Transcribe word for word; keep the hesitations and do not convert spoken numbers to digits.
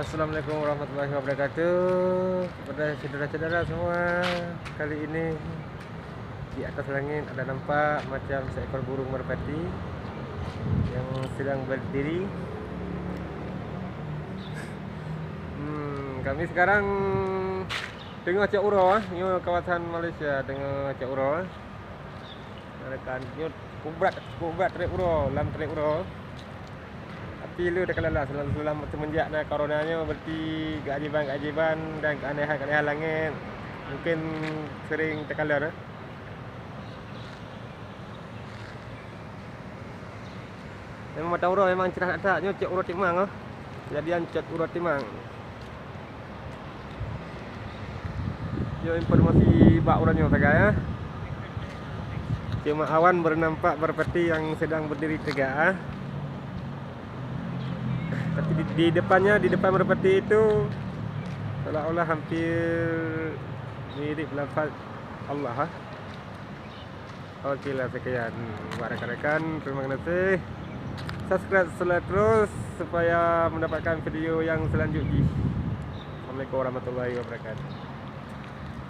Assalamualaikum warahmatullahi wabarakatuh. Kepada saudara-saudara semua, kali ini di atas langit ada nampak macam seekor burung merpati yang sedang berdiri. Hmm, kami sekarang tengah cok uroe, ah. Nyoe kawasan Malaysia tengah cok uroe, ah. Rakan, nyoe cukup brat, cukup brat trép uroe, lam trép uroe. Tapi le takalon lah, selam-, selam semenjak na corona nyoe, berarti keajaiban-keajaiban dan keanehan-keanehan langit mungkin sering takalon, eh. Memang mata uroe memang cerah that-that, nyoe cot uroe timang, ah. Kejadian cot uroe timang. Nyoe informasi bak uroe nyoe sagai, ah. Cuma awan bernampak merpati yang sedang berdiri tegak, ah. Tapi di, di depannya, di depan merpati itu seolah-olah hampir mirip lafaz Allah, ah. Oke lah, sekian buat rakan-rakan. Terima kasih. Subscribe, like terus supaya mendapatkan video yang selanjutnya. Assalamualaikum warahmatullahi wabarakatuh.